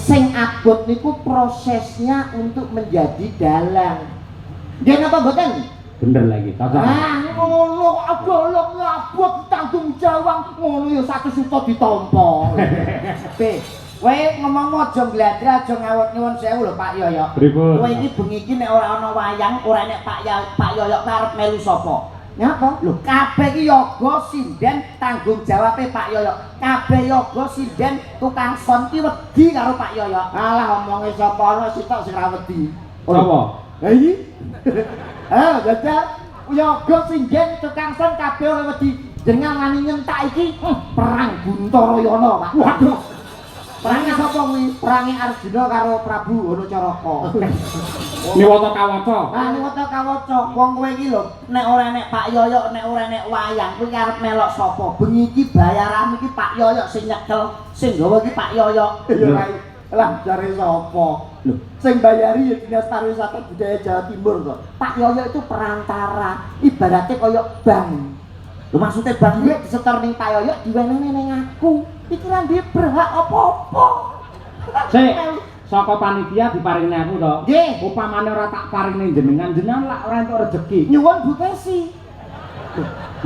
Sing abot niku prosesnya untuk menjadi dalang. Nggih napa mboten? Bener lagi, cocok. Ah, ngono kok dalang abot tanggung jawab ngono ya 1 juta ditampa. B. Kowe ngomong aja ngladra, aja ngawut, nyuwun sewu lho, Pak Yoyo. Pripun? Kowe iki bengi iki nek ora ana wayang, ora nek Pak Yoyo arep melu sapa? Nyapa? Lho, kabeh iki yoga sinden tanggung jawabe Pak Yoyo. Kabeh yoga sinden tukang sound ki wedi karo Pak Yoyo. Alah, omonge sapa, ana sitok sing ra wedi. Sapa? Lah iki. Ah, jajal yoga sinden tukang sound kabeh ora wedi. Jenengan wani nyentak iki, perang Buntarayana, Pak. Waduh. Perange sapa kuwi? Perange Arjuna karo Prabu Hanacaraka. Niwata kawaca. Ah, niwata kawaca. Wong kowe iki lho, nek ora nek Pak Yoyo, nek ora nek wayang, kuwi arep melok sapa? Bengi iki bayaran iki Pak Yoyo sing nyekel, sing gawa iki Pak Yoyo. Ya ora. Lah, jare sapa? Lho, sing bayari ya Dinas Pariwisata Budaya Jawa Timur kok. Pak Yoyo itu perantara, ibaratnya kaya bank. Lho, maksudnya bank? Duit disetor ning Pak Yoyo diwenehne ning aku. Iki ra duwe berhak apa-apa. Sik, saka panitia diparingne aku to. Nggih. Upamane ora tak paringne jenengan, jenengan lak ora entuk rezeki. Nyuwun Bu Kesi.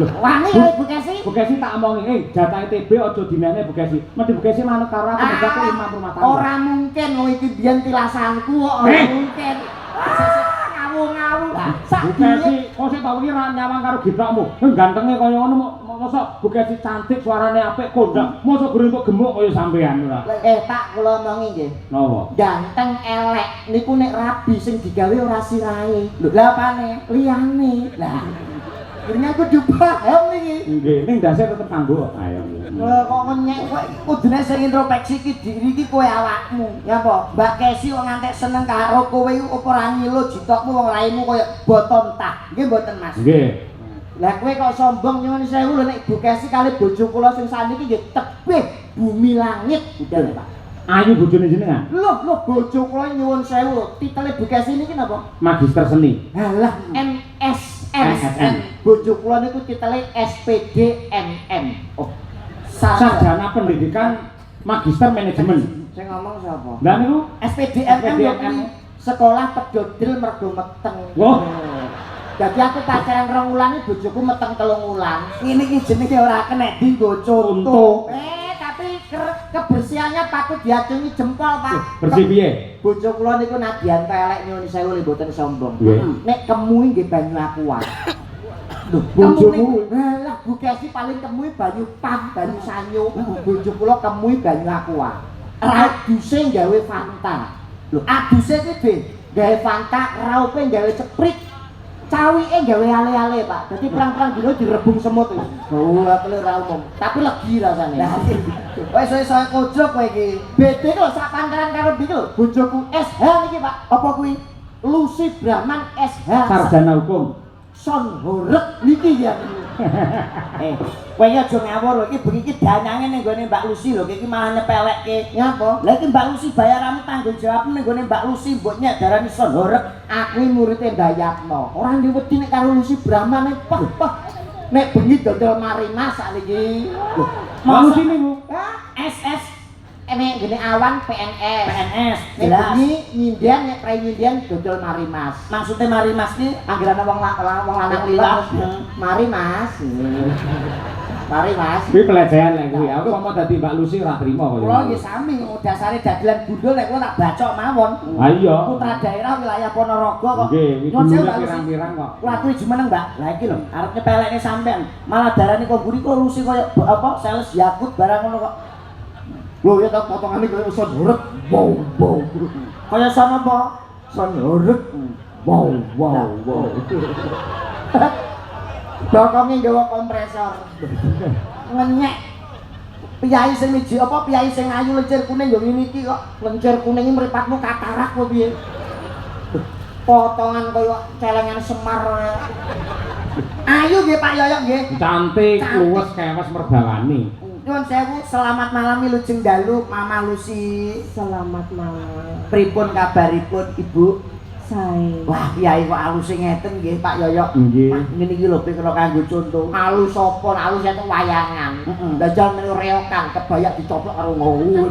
Lho, wani karo Bu Kesi? Bu Kesi tak omongi, jatahe TB aja dinene Bu Kesi. Mesti Bu Kesi manut karo aku, mergo aku imam rumah tangga. Ora mungkin, wong iki biyen tilasanku kok ora Eh. mungkin. Ah, ngawur-ngawur. Sak Bu Kesi, kok sik tau iki ra nyawang karo githokmu. Gantenge kaya ngono, mosok Bu Kesi cantik, suarane apik, kondang. Mosok gurung entuk gemuk kaya sampean ora. Eh, Pak, kula omongi nggih. Napa? Ganteng elek niku nek rabi sing digawe ora sirahe. Lho, lha apane? Liyane. Lah, Akhirnya aku kudu paham iki. Nggih, ning ndase tetep kanggo. Ayo. Lho, kok ngenyek kowe kudune sing introspeksi iki diri iki kowe awakmu. Nyapa? Mbak Kesi kok ngantek seneng karo kowe iku apa ora ngilo jitokmu, wong raimu kaya boton tah. Nggih mboten, Mas? Nggih. Lah, kowe kok sombong, nyuwun sewu lho, nek Ibu Kesi kali bojo kula sing saniki nggih tebih bumi langit budane, Pak. Ayu bojone jenengan? Loh, loh, bojo kula nyuwun sewu lho, titele Bu Kesi niki napa? Magister seni. Halah, MSN. MSN. Bojo kula niku titele SPD MM. Oh. Sarjana Pendidikan Magister Manajemen. Sing ngomong sapa? Lah niku SPDMM yo SPDMM. kuwi. Sekolah pedodil mergo meteng. Wah. Jadi aku pacaran 2 wulan, bojoku meteng 3 wulan. Ngene iki jenenge ora kena dienggo contoh. Contoh. Eh, tapi kebersihannya patut diacungi jempol, Pak. Bersih piye? Bojo kula niku nadyan elek, nyuwun sewu lho, mboten sombong. Nggih. Nek kemuhi nggih banyu Aqua. Lho, bojomu? Lah, Bu Kesi paling kemuhi banyu Pam, banyu Sanyo. Bojo kula kemuhi banyu Aqua. Aduse gawe Fanta. Lho, aduse kuwi be. Gawe Fanta, raupe gawe Sprite. Cawike gawe ale-ale, Pak. Dadi perang-perang dino direbung semut wis. Oh, apele ra umum. Tapi legi rasane. Lah, wis iso kojok kowe iki. BD lho sak pantaran karo iki lho, bojoku SH niki, Pak. Apa kuwi? Lucy Brahman SH. Sarjana hukum. Sound horeg niki ya. Eh, kowe iki aja ngawur lho, iki bengi iki danyange ning gone Mbak Lucy lho, iki malah nyepelekke. Nyapa? Lah, iki Mbak Lucy bayaranmu, tanggung jawabmu ning gone Mbak Lucy mbok nyek darani sound horeg. Aku iki muridé Mbah Yatno. Ora duwe wedi nek karo Lucy Brahman e. Pah, pah. Nek bengi dodol Marimas sakniki. Lho, Mbak Lucy niku Hah? SS Nek gene awan PNS. PNS Nek jelas. bengi nyinden, nek prei nyinden dodol Marimas. Maksudnya Marimas ki Anggere ana wong lanang liwat, "Mari, Mas. Mari, Mas." Kuwi pelecehan lek kuwi. Aku mau dadi Mbak Lucy ora trimo kaya. Kula nggih sami, dasare dagelan gundul nek kula tak bacok mawon. Ha iya. Putra daerah wilayah Ponorogo kok. Nggih, kuwi Nyuwun sewu, gulune Mbak Lucy. pirang-pirang kok. Kula aturi jumeneng, Mbak. Lah iki lho, arep nyepelekne sampean. Malah darani kok mburi kok Lucy koyo apa sales Yakult barang ngono kok. Lho ya ta, potongane koyo sound horeg. Wow wow. Kaya sono apa? Sound horeg. Wow wow wow. Bokonge nggawa kompresor. Ngenyek. Piyai sing miji apa piyai sing ayu lencir kuning yo ngene iki kok. Lencir kuning iki mripatmu katarak apa piye? Potongan koyo celengan Semar. Ayu nggih, Pak Yoyok nggih. Cantik, Cantik. luwes, kewes, merbawani. Nyuwun sewu, selamat malam, wilujeng dalu, Mama Lucy. Selamat malam. Pripun kabaripun, Ibu? Sae. Wah, piyai kok aluse ngeten nggih, Pak Yoyok. Nggih. Wah, ngene iki lho kena kanggo contoh. Alus apa? Alus itu wayangan. Heeh. Dajal melu reokan, kebaya dicoplok karo ngowo.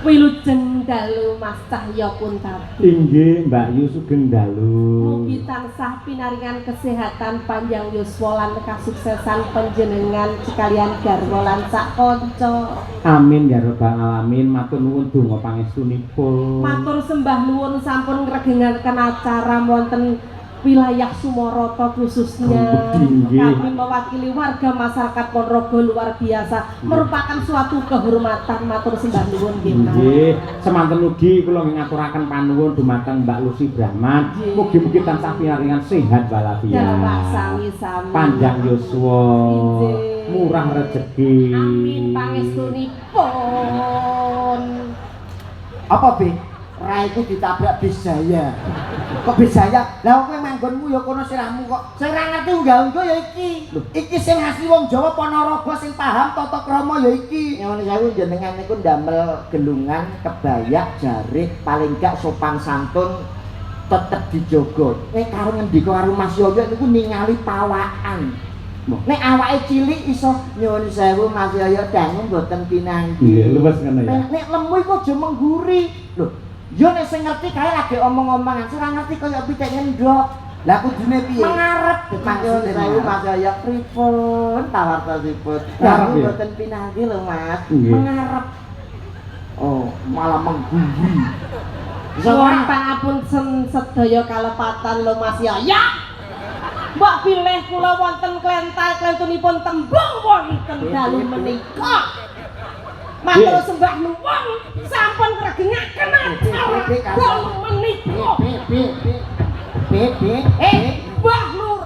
Wilujeng dalu, Mas Cahya Kuntadi. Inggih, Mbak Yu, sugeng dalu. Mugi tansah pinaringan kesehatan, panjang yuswa lan kasuksesan panjenengan sekalian garwa lan sak kanca. Amin ya rabbal alamin. Matur nuwun donga pangestunipun. Matur sembah nuwun sampun ngregengaken acara wonten wilayah Sumoroto khususnya. Nggih. Kami mewakili warga masyarakat Ponorogo luar biasa, merupakan suatu kehormatan. Matur sembah nuwun nggih, Mas. Nggih, semanten ugi kula nggih ngaturaken panuwun dumateng Mbak Lucy Brahman. Mugi-mugi tansah pinaringan sehat walafiat. Ya, Pak, sami-sami. Panjang yuswa, murah rezeki. Amin pangestunipun. Apa, Bi? Raiku ditabrak bis Jaya. Kok bis Jaya? Lah kowe manggonmu ya kono sirahmu kok. Sing ra ngerti unggah-ungguh ya iki. Lho, iki sing asli wong Jawa Ponorogo sing paham tata krama ya iki. Nyuwun sewu, jenengan niku ndamel gelungan, kebayak, jarik, paling gak sopan santun tetep dijogo. Nek karo ngendika karo Mas Yoyo niku ningali pawakan. Nek awake cilik iso nyuwun sewu, Mas Yoyo, dangu mboten pinanggih. Nggih, luwes ngono ya. Nek lemu iku aja mengguri. Lho, yo nek sing ngerti kae lagi omong-omongan, sing ora ngerti kaya pitik ngendhok. Lah kudune piye? Mengarep. Nyuwun sewu, Mas Yoyo, pripun pawartosipun? Ngarep Dangu ya? mboten pinanggih lho, Mas. Nggih. Mengarep. Oh, malah mengguri. Bisa Suwun ora? pangapunten sedaya kalepatan lho, Mas Yoyo. Mbok bilih kula wonten klental-klentunipun tembung wonten dalu menika. Matur sembah nuwun sampun ngregengaken acara dalu menika. B B B B B. Eh, Mbah Nur,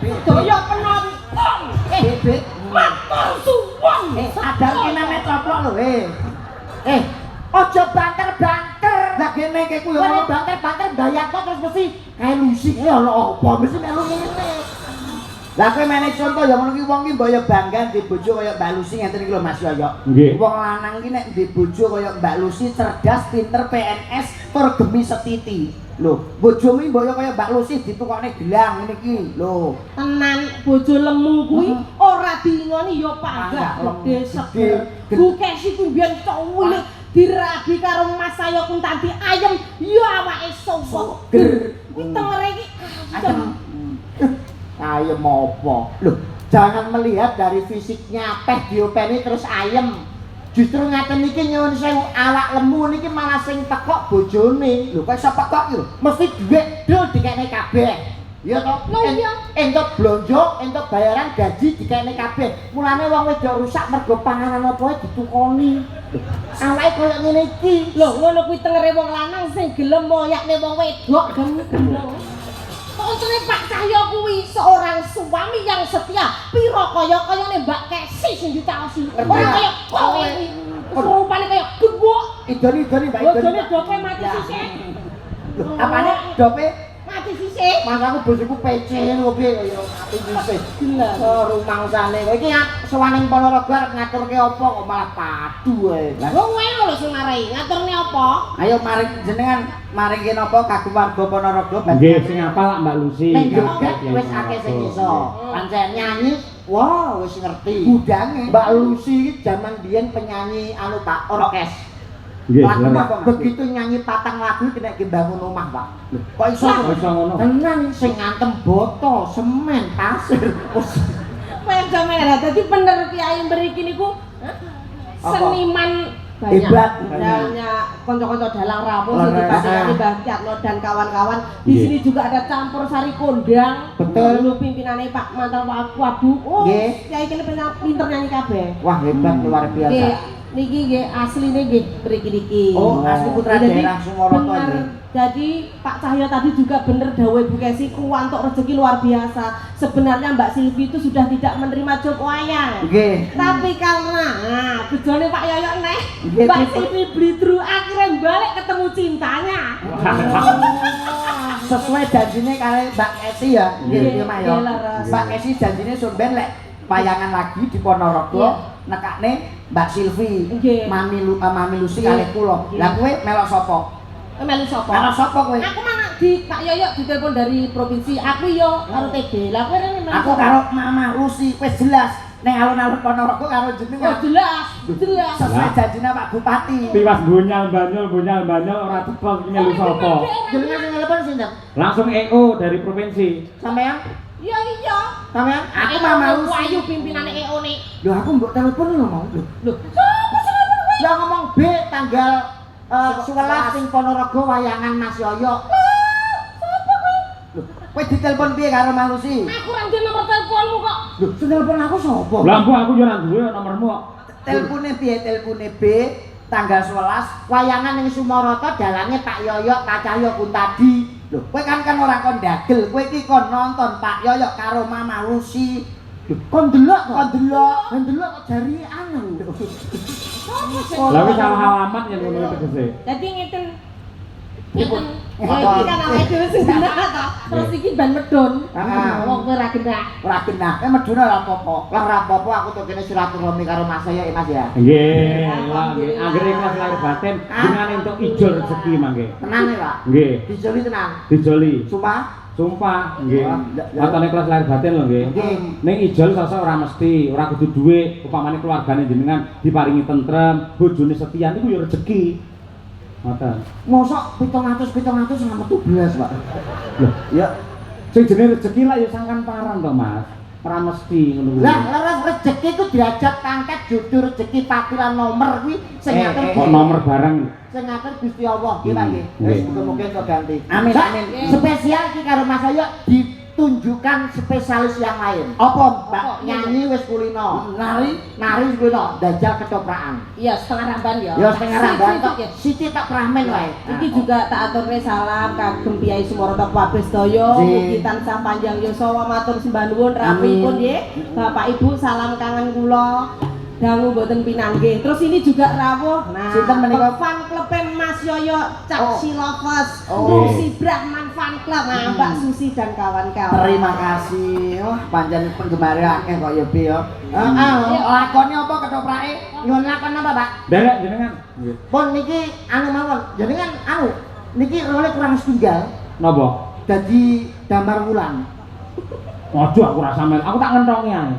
sedaya penonton. B B. Matur suwun. Eh, adar ki name coplok lho, eh. Eh, aja banter-banter. Lah kene iki ku ya Kowe ngono. banter-banter bayang kok terus mesti kae Lucy kae ana apa mesti melu ngene. Lah kowe mene contoh ya ngono ki wong ki mbok ya bangga duwe bojo kaya Mbak Lucy ngeten iki lho, Mas Yoyo. Nggih. Wong lanang ki nek duwe bojo kaya Mbak Lucy, cerdas, pinter, PNS, tur gemi setiti. Lho, bojomu iki mbok ya kaya Mbak Lucy ditukokne gelang ngene iki. Lho, Tenan, bojo lemu kuwi ora diingoni ya panggah Panggah, gede seger. gede. Bu Kesi kuwi mbiyen cuwilik dirabi karo Mas Cahya Kuntanti ayem ya awake seger. Kuwi tengere iki ayem. Ayem apa? Loh, jangan melihat dari fisiknya, peh diopeni terus ayem. Justru ngaten niki, nyuwun sewu, awak lemu niki malah sing tekok bojone. Lho, kok iso pekok iki lho? Mesti dhuwit dul dikekne kabeh. Iya toh? Lah iya. Entuk blonjo, entuk bayaran gaji dikekne kabeh. Mulane wong wedok rusak mergo panganan apa wae ditukoni. Awake koyo ngene iki. Lho, ngono kuwi tengere wong lanang sing gelem moyakne wong wedok gendeng. Untune Pak Cahyo kuwi seorang suami yang setia. Piro kaya-kayane Mbak Kesi sing dicaosi. Ora kaya kowe kuwi. Rupane kaya gebuk. Idoni-idoni Mbak Idoni. Bojone dope mati sisih. Lho, apane dope? Mati sisih. Mas, aku bojoku PC lho, piye kaya mati sisih. Gila. Oh, rumangsane. Kowe iki sowan ning Ponorogo arep ngaturke apa kok malah padu ae. Lah, Wong kowe lho sing marai, ngaturne apa? ayo maring jenengan maringke napa kagem warga Ponorogo? Nggih, sing apal lak Mbak Lucy. Ning Kang joget Kiai wis akeh sing Ponorogo. iso. Pancen nyanyi, wah, wis ngerti. Budange. Mbak Lucy iki jaman biyen penyanyi anu, Pak, orkes. Nggih, Lagu leres. apa, Mas? Begitu nyanyi patang lagu kena bangun omah, Pak. Kok iso? Kok iso ngono? Tenan, sing ngantem boto, semen, pasir. Wes. Beda merah. Dadi bener kiai mriki niku seniman banyak. Hebat. Banyak kanca-kanca dalang rawuh sing Leres. dipasangane Mbah Yatno dan kawan-kawan. Di sini juga ada campur sari kondang. Betul. Dulu pimpinannya Pak Mantan Wabu. Oh, kiai kene pinter nyanyi kabeh. Wah, hebat luar biasa. Nggih, niki nggih asline nggih mriki niki. Oh, asli putra Jadi, daerah Sumoroto bener. nggih. Jadi Pak Cahyo tadi juga bener dawuh Bu Kesi kuwantuk rezeki luar biasa. Sebenarnya Mbak Silvi itu sudah tidak menerima job wayang. Nggih. Tapi karena nah, bejone Pak Yoyo neh, Mbak Silvi blidru akhirnya balik ketemu cintanya. Sesuai janjine kali Mbak Kesi ya. Nggih, Nggih, Mas ya. nggih, leres. Mbak Kesi janjine sampean lek payangan lagi di Ponorogo nekakne Mbak Silvi, Nggih. Mami Lucy Nggih. kalih kula. Nggih. Lah kowe melok sapa? Eh, melu sapa? Melok sapa kowe? Aku mana di Pak Yoyo ditelepon dari provinsi, aku yo karo TB. Lah kowe rene melu Aku sapa? karo Mama Lucy wis jelas. Ning alun-alun Ponorogo karo Oh jenengan. jelas, jelas. Sesuai janjine Pak Bupati. Tiwas bunyal banyol bunyal banyol ora cetha iki melu sapa. Jenengan sing telepon sinten? Langsung EO dari provinsi. Sampean? Iya iya. Sampean? Aku Mama Lucy. Ayu pimpinane EO nih. Lho aku mbok telepon lho mau. Lho, Lho, sapa sing nelpon kowe? ya ngomong B tanggal 11 ing Ponorogo wayangan Mas Yoyo. Lho, kowe ditelepon piye karo Mas Lucy? Aku ora ndek nomor teleponmu kok. Lho, sing telepon aku sapa? Lah mbok aku yo ora duwe nomormu kok. Telpone piye? Telpone B tanggal 11. Wayangan ning Sumoroto dalange Pak Yoyo Pak Cahyo Kuntadi. Lho, kowe kan kan ora kon dagel, kowe iki kon nonton Pak Yoyo karo Mama Lucy. Lho, kon delok kok. Kon delok. Kon delok kok jarian lho. Sapa sing Lah wis salah alamat yen ngono tegese. Dadi ngeten. Ngeten. Ya iki kan awake dhewe sing genah to. Terus iki ban medun. Heeh. Wong kowe ora genah. Ora genah, kowe meduna ora apa-apa. Lah ora apa-apa aku tuh kene silaturahmi karo Mas Yoyo ya Mas ya. Nggih, lah nggih. Anggere ikhlas lahir batin jenengan entuk ijol rezeki mangke. Tenan ya, Pak. Nggih, Dijoli tenan. dijoli. Sumpah. Sumpah, nggih. Wah, ndak- ndak. Matane ikhlas lahir batin lho nggih. Nggih. Ning ijol sosok ora mesti, ora kudu dhuwit, upamane keluargane jenengan diparingi tentrem, bojone setia niku ya rezeki. Ngoten. Mosok 700 700 ora metu blas, Pak. Loh, Ya. sing jenenge rezeki lah ya sangkan paran to, Mas. Ora mesti ngono kuwi. Lah leres rezeki ku derajat pangkat jodoh rezeki patilan nomor kuwi sing ngatur kok nomor barang. Sing ngatur Gusti Allah nggih Pak nggih. Nggih. Wis muga-muga entuk ganti. Amin, Lah, amin. Spesial iki karo Mas Yoyo ditunjukkan spesialis yang lain. Apa, Mbak? Apa? Nyanyi wis kulino, Nari nari wis kulino, dajal ketoprakan. Iya, setengah ramban ya. Ya setengah ramban tok, Siji, siji tak pramen wae. Iki juga tak aturne salam kagem Piyai Sumoroto kabeh sedaya, Nggih. mugi tansah panjang yuswa matur sembah nuwun rawuhipun nggih. Bapak Ibu salam kangen kula. Dangu mboten pinanggih. Terus ini juga rawuh. Nah, Sinten menika? Fan club Mas Yoyo Cak Oh. Silovers. Oh. Susi Brahman Fan Club. Nah, Mbak Susi dan kawan-kawan. Terima kasih. Wah, pancen penggemar akeh kok ya, Bi ya. Heeh. Lakone apa ketoprake? Nyuwun lakon apa, Pak? Derek jenengan. Nggih. Pun niki anu mawon, jenengan anu niki role kurang setunggal Napa? dadi Damar Wulan. Waduh aku ora samel, aku tak ngentongi ae.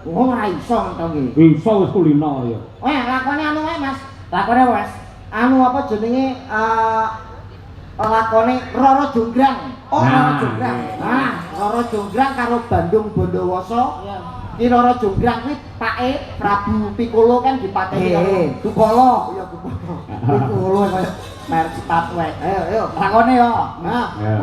Oh ora iso ngentongi. Iso wis kulino ya. Eh lakone anu wae Mas. Lakone apa, Mas? Anu apa jenenge lakone Roro Jonggrang. Oh, Nah. Roro Jonggrang. Nah, Roro Jonggrang karo Bandung Bondowoso. Iya. Ki Roro Jonggrang kuwi pake Prabu Piccolo kan dipateni karo Eh, Dukala. Iya Piccolo. Piccolo kaya merek sepatu wae. Ayo, ayo. Lakone yo. Nah, Ya.